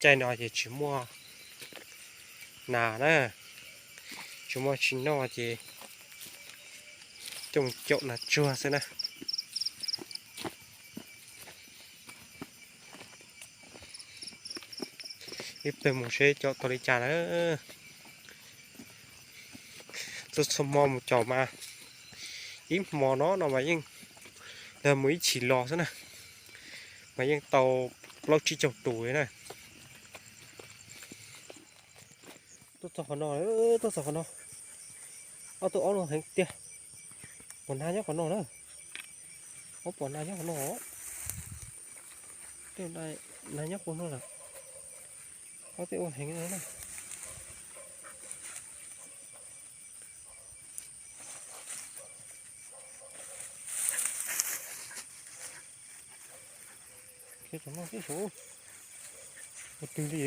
Caij no ces tsis muaj nas na, tsis muaj tsis noj ces coj mus caum nas tsuag xwb na. Ib pliag mus seb caum tau li cas na. Txhua txhua hmo mus caum mas ib hmo no no mas yeej, mus ib chim los xwb na, mas yeej tau plaub tsib caug tus li na. Tuaj txog qhov no, tuaj txog qhov no, ob tug aub no heev tiag. Pom nag nyob qhov no na, ob pom nag nyob qhov no, tej nag nyob qhov no lawm, ob tej ua heev no na. Ces tom no tib saud, ua twg li.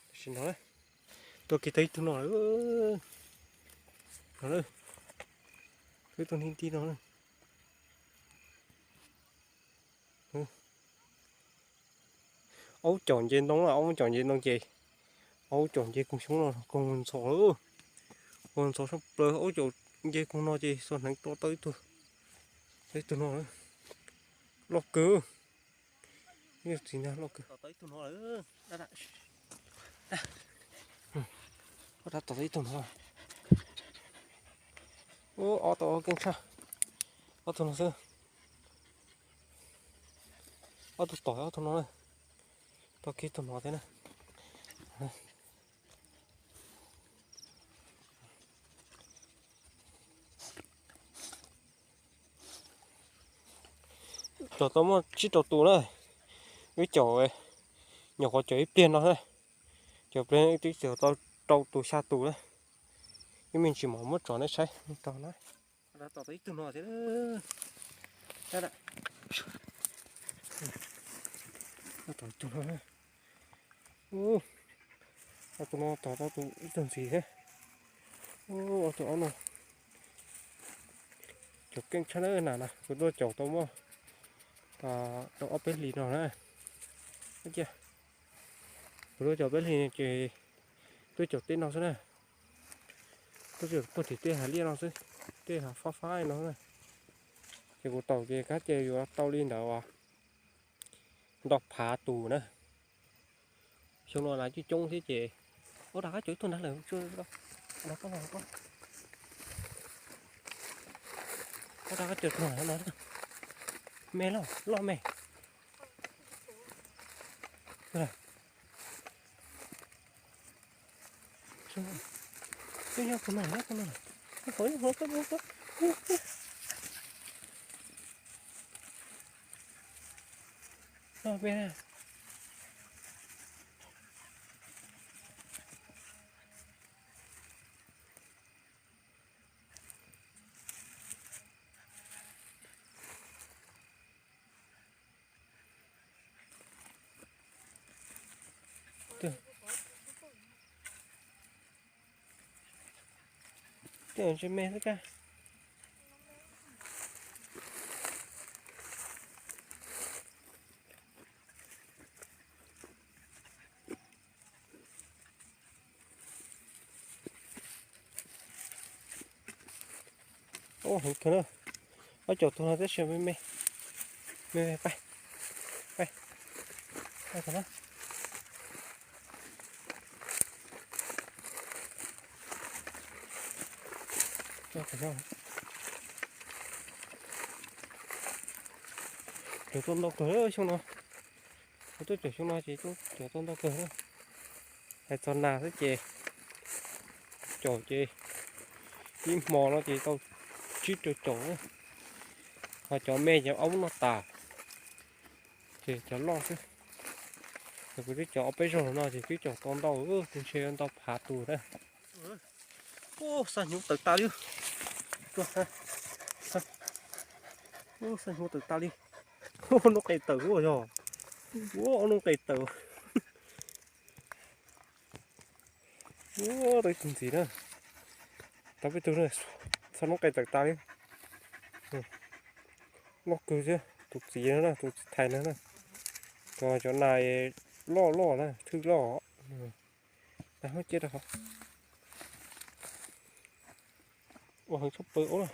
Tam sim no tuaj kiag tau ib tug no lawm, no, ib tug ni ti no. Aub caum nce ntoo, aub caum nce ntoo ces, aub caum nce koog xyoob no koog ntxhov, koog ntxhov sab plaws, aub caum nce koog no ces xuas hneev tua tau ib tug, ib tug no loj kawg. Ib txiv nag loj kawg. Ua dab tom tau ib tug no. Ub, ob tug keej tshaj, ob tug no xwb. Ob tug tom ob tug no na, tau kiag tug no thiab na. Caum tau muaj tsib rau tus na, wb caum, nyuam qhuav caum ib pliag no na, caum pliag twb caum tau rau tus xya tus na. Wb me ntsis mam muab tsom nej saib tau na. Tom tau ib tug no thiab. Tom ib tug no. Ub, ob tug no tom tau tus ib tug ntxiv thiab. Ub, ob tug aub no caum keej tshaj na, nas na kuv tuaj caum tau muaj tau ob peb hlis no na. Cia, kuv tuaj caum peb hlis ces tuaj caum tej no xwb na. Tuaj caum puag tim tej hav liaj no xwb, tej hav fab fab no na. Ces kuv taum ces kab ces yuav tau li ntawd ntau phav tus na. Xyoo no nas coob coob thiab ces, ua dab qab caum ib tug nrad lawm, ua dab qab caum tus no, me loj loj me. Nyob tus no, nyob tus no, nyob tus no, nyob me na. Tej no ntshe me xwb kag. Ub, heev kawg na. Ob caum tus no tab sis me me. Me me, pab, pab, pab tom no. Caum tau ntau kawg xyoo no. Kuv tuaj caum xyoo no ces caum tau ntau kawg. Hais txog nas xwb ces caum ces ib hmo no ces tau tsib rau caum na. Ho cov me cov aub noj tas ces cov loj xwb. Ces kuv twb caum ob peb zaug no ces twb caum tau ntau, twb ntshe ntau phav tus na. Ub, xa hnyuv tawm tas li. Ub, xa hnyuv tawm tas li. Ub, noob qes tawm ua yog. Ub, noob qes tawm. Ua, tau ib tug ntxiv na. Tau peb tug na, txhob noob qes tawm tas li. Loj kawg thiab, tus txiv no na, tus txiv thais no na. Cov, cov nas loj loj na, thwj loj. Nas hub cia rau hauv. Ua heev tshaj plaws os.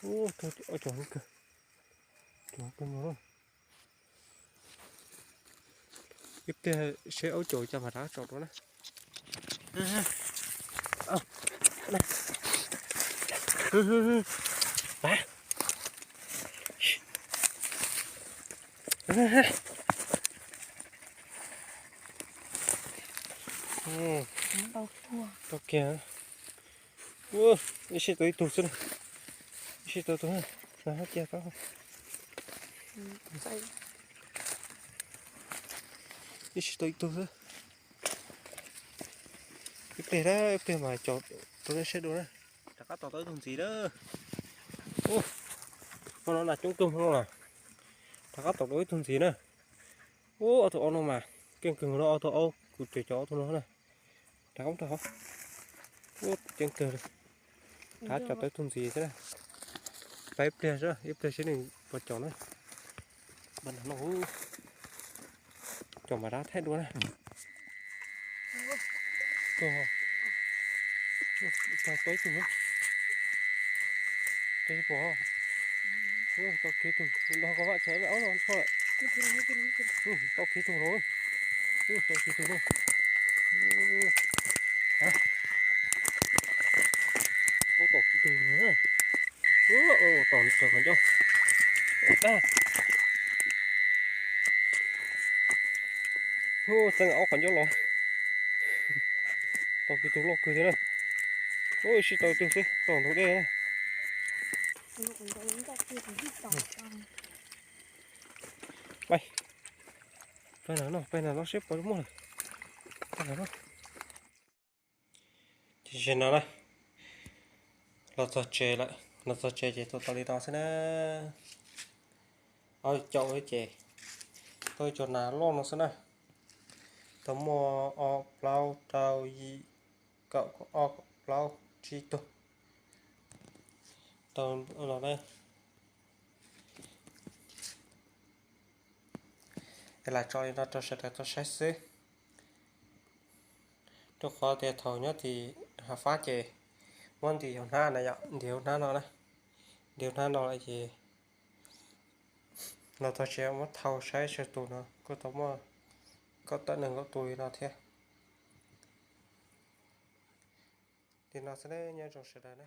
Ua, tug ob cov heev kawg. Cov heev kawg nkaus na. Ib pliag seb aub caum cas mam rov tsom dua na. Tau kiag. Ua, ib sij tau ib tug xwb na. Ib sij tau tus na, cia tau. Ib sij tau ib tug xwb. Ib pliag na, ib pliag mas cov rau nej saib dua na. Rov qab tom tau ib tug ntxiv na. Ua, hmo no nas coob kawg hmo no na. Rov qab tom tau ib tug ntxiv na. Ua, ob tug ob no mas keej kawg no, ob tug ob kuv cov cov ob tug no na. Rov qab rau hauv. Ua, ceeb kawg li. Rov qab cov tau ib tug ntxiv xwb na. Pab ib pliag xwb, ib pliag seb nws puas caum na. Npaj no, caum mas rov thaij dua na. Tau ib tug na. Tau ib pom. Tau kiag tug, nrog koj vaj tsev aub no tshuaj lawm. Tau kiag tug no. Tau kiag tug no. Ua, tom kiag tug no. Ua, tom qhov ncauj. Ua, txeeb aub qhov ncauj los. Tau kiag tug loj kawg thiab na. Ua, ib sij tau tug xwb, tom ntug dej na. Peb, peb na no, peb na no seb puas muaj lawm. Peb na no. Ces no na, los txog tsev lawm, los txog tsev ces tua tau li no xwb na. Ob caum ces tau ib co nas loj no xwb na. Tau muaj ob plaub rau yim kaum ob plaub tsib tug. Tau los na. Es lam tso li no rau sawv daws tau saib xwb. Rau qhov tias thaum nyob tim hav fab ces muab ntim hauv hnab na yom, ntim hauv hnab no na, ntim hauv hnab no lawm ces los txog tsev muab thau saib sawv tus no kuj tau muaj kaum tawm nees nkaum tus li no thiab. Li no xwb na, nyob zoo sawv daws na.